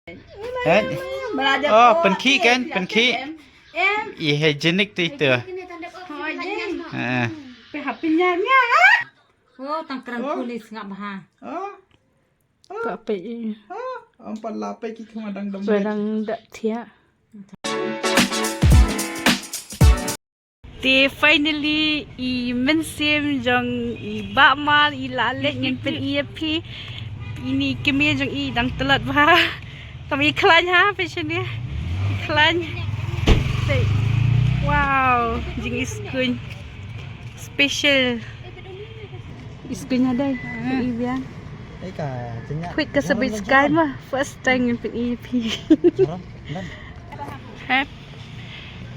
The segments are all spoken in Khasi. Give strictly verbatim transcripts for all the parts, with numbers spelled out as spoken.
Eh? Oh, pynkhih kan, pynkhih. Em. Ih, hygienic tu itu. Oh, jeng. Eh. Pe hapin nya nya. Oh, tang krang kulis ngap ha. Oh. Ka pe i. Oh, empat lapis ki kema dang dam. Barang dak thiah. Te finally i mynsiem jong i Bah Mar i la leit, ngin pyni ïa phi. Ini kmie jong i dang tlot bha. Tam i khlaiñ ha, phi shane. I khlaiñ. Te, wow, jing i skuñ. Special. I skuñ ha dei. I biang. Kwit ka sabi skai ma. First time ngin pyni ïa phi. Ha?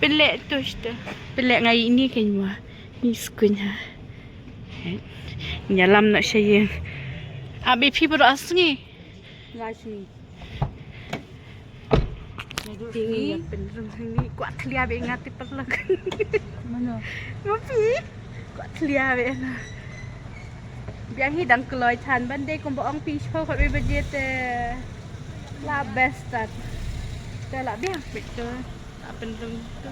Pynleh tu shta. Pynleh ngai ini kan ma. Ni skuñ ha. Nyalam na sha ïing. Abi phi baroh asngi. Nga sngi. Tingi pynrung ni kwah thlia be nga ti parlok. Mano? Ngopi. Kwah thlia be na. Biang hi dang kloi than ban dei kumba ong phi sho khat be baje te. La best tat. Te la biang pik tu. La pynrung tu.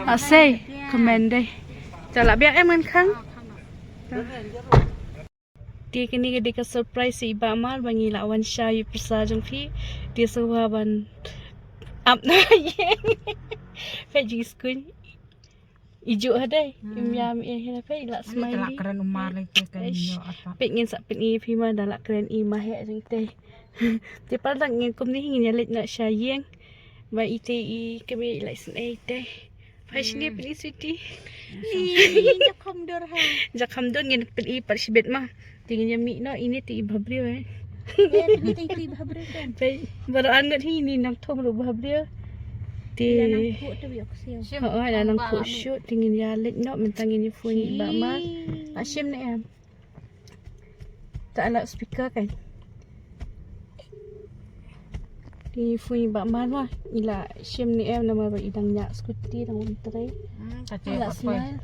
Asei, kmen dei. Te la biang em ngan khang. Te kane ka dei ka surprise i Bah Mar ba ngi la wan shai pyrsa jong phi. Te sngewbha ban ap na ïing. Phi jingskuñ. I juh ha dei. Hmm. Im ïam i ha phi la. Ani smiley. Te la kren u Mar lei te kan. Eish, ïoh ata. Phi ngin sa pyni phi ma da la kren i ma heh jong te. Te pal dang ngin kumne ngin ïa leit na sha ïing. Ba ite i kbe i la isynei te. Phi shane pyni sweetie. Ih, jakham dor ha. Jakham dor ngin pyni pat shibit ma. Te ngin ïa mih noh, ine te i bhabriew eh. Eh, te mih te i bhabriew kan. Phi, baroh arngut hi ini nang thom ruh bhabriew. Te. Ila nang khuh te ïoh ksiaw. Oh, ila nang khuh shoot, te ngin ïa leit noh, mynta ngin ïa phone i Bah Mar. Shim. Ah, shim ne em. Ta la speaker kan. Te phone i Bah Mar ma, i la shim ne em namar ba i dang ñiah scooty dang wan trei. Hmm, ta te la smile.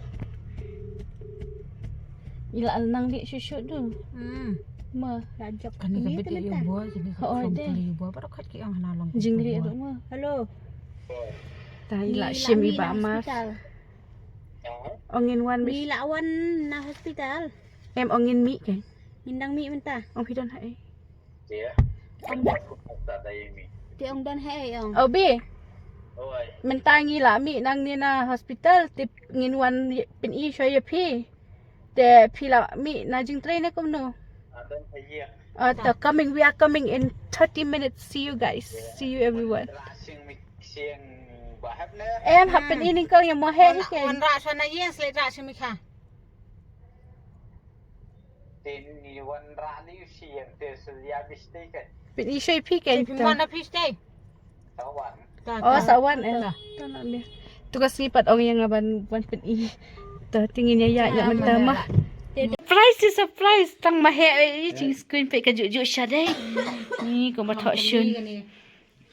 I la nang dih shuh shuh tu. Hmm. Ma. La jop. Kane ka bit ïa u boi, kane ka thong kali u boi, baroh khat ki ong hana long. Jingleh ruh ma. Hello. Ta i la shim i Bah Mar. Ong ngin wan. Ngi la wan na hospital. Em ong ngin mih kan. Ngin dang mih mynta. Ong phi don ha ei. Te ong don ha ei ong. Oh bi. Mynta ngi la mih nangne na hospital te ngin wan pyni shuwa ïa phi. Te phi la mih na jingtrei ne kumno? Ah, the coming, we are coming in thirty minutes. See you guys. See you everyone. Em hap pyni nyngkong ïa mo heh hi ken. Wan rah sha na ïing slet rah sha mi kha. Pyni shuwa ïa phi ken. Phi mon na phi stay. Oh, sa wan eh. Tu ka sngi pat ong ïa nga ban, ban pyni. Tu te ngin ïa ïa mynta ma. Surprise, surprise, tang ma heh eh, jingskuin peit ka juh juh sha dei. Ni kumba thoh shun.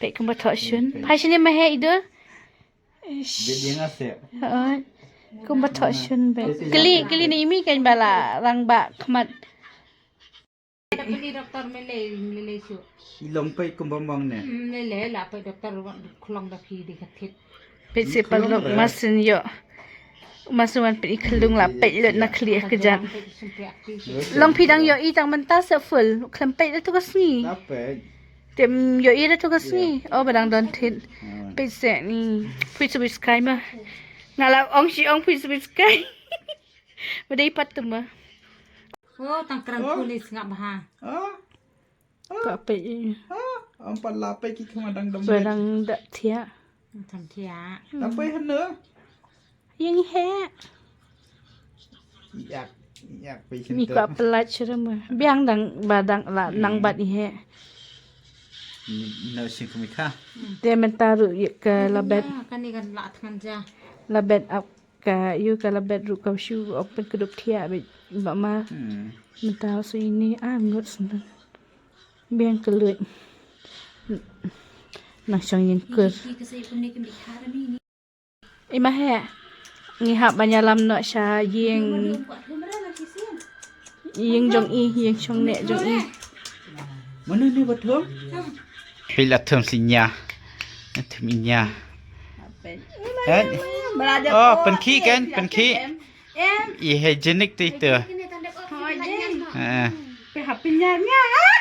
Peit kumba thoh shun. Phi shane ma heh i dei. Ish. Bit ïa nga seh. Hooid. Kumba thoh shun beit. Kylli, kylli na i mei kan ba la rangbah khmat. Da peit i doktor me lei, me lei shuh. I long peit kumba mong ne. Hmm, me lei la peit doktor wan khlong da phi dei ka thied. Peit seh paralok, ma shen ïoh. Ma shen wan peit i khyllung la peit lut na khlieh kjat. Long phi dang ïohi tang mynta seh full. Khlem peit da tu ka sngi. Te ym ïohi da tu ka sngi. Oh, ba dang don thied. Peit seh ni. Phi shu skai ma. Nga la ong shi ong phi shu skai. Ba dei pat tu ma. Oh, tang krang kulis ngap bha. Ka peit i. Ym pat la peit ki khma dang dam. Ba dang da thiah. Dam thiah. Da peit hynne. Ïeng heh. Ïak, ïak peit hynne. Ni ka pynlait shuh ma. Biang dang ba dang la nang bat i heh. Ni na sing kumi kha. Te mynta ruh ïa ka la bet. Kani kan la thngan ja. La bet ap ka ïu ka la bet ruh ka shu ong pynkup thiah beit ba ma. Mynta shu ini ah ngut sngewthuh. Biang ka luid. Nang shong ïeng kur. I ma heh. Ngi hap ban ïalam noh sha ïing. Ïing jong i, ïing shong ne jong i. Mano ni ba thum? Phi la thum si nia. Thum i nia. Eh? Oh, pynkhih kan, pynkhih. Em. I hygienic tu itu. Hoi, jing. Eh. Pe hapin nia nia.